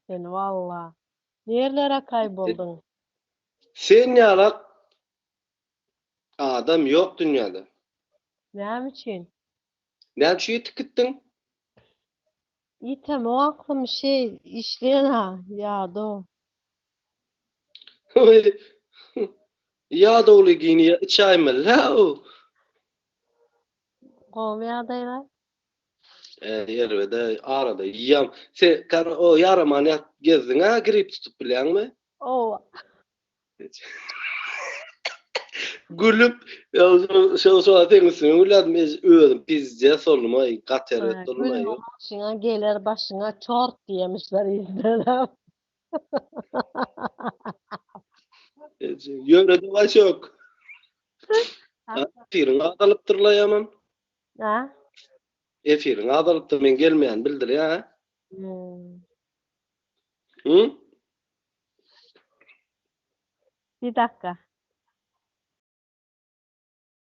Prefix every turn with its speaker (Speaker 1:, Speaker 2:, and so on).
Speaker 1: Sen walla. Nirelere kaýboldyň?
Speaker 2: Sen ýalak adam ýok dünýäde.
Speaker 1: Näme üçin?
Speaker 2: Näme üçin ýitip gitdiň?
Speaker 1: Ýitemok aklym şeý işleýän-ä ýadaw.
Speaker 2: Ýadawlygyny içäýmeli-ä o.
Speaker 1: Gowy ýagdaýlar.
Speaker 2: Erbede arada ýam. Sen kar o ýaraman ýat gezdiň-ä grip tutup bilýäňmi?
Speaker 1: Owa.
Speaker 2: Gülüp şo şo seň üstüňe gülýärdim özüm pizdes boldum-aý gaty erbet boldum-aý.
Speaker 1: Gülme başyňa geler başyňa çort diýemişler ildenem.
Speaker 2: Ýöredi başok. Efiriň azalypdyr-la ýaman.
Speaker 1: Hä?
Speaker 2: Efiriň azalypdyr, men gelmeýän bildirýär, hä?
Speaker 1: Hmm.
Speaker 2: Hı?
Speaker 1: Bir dakika.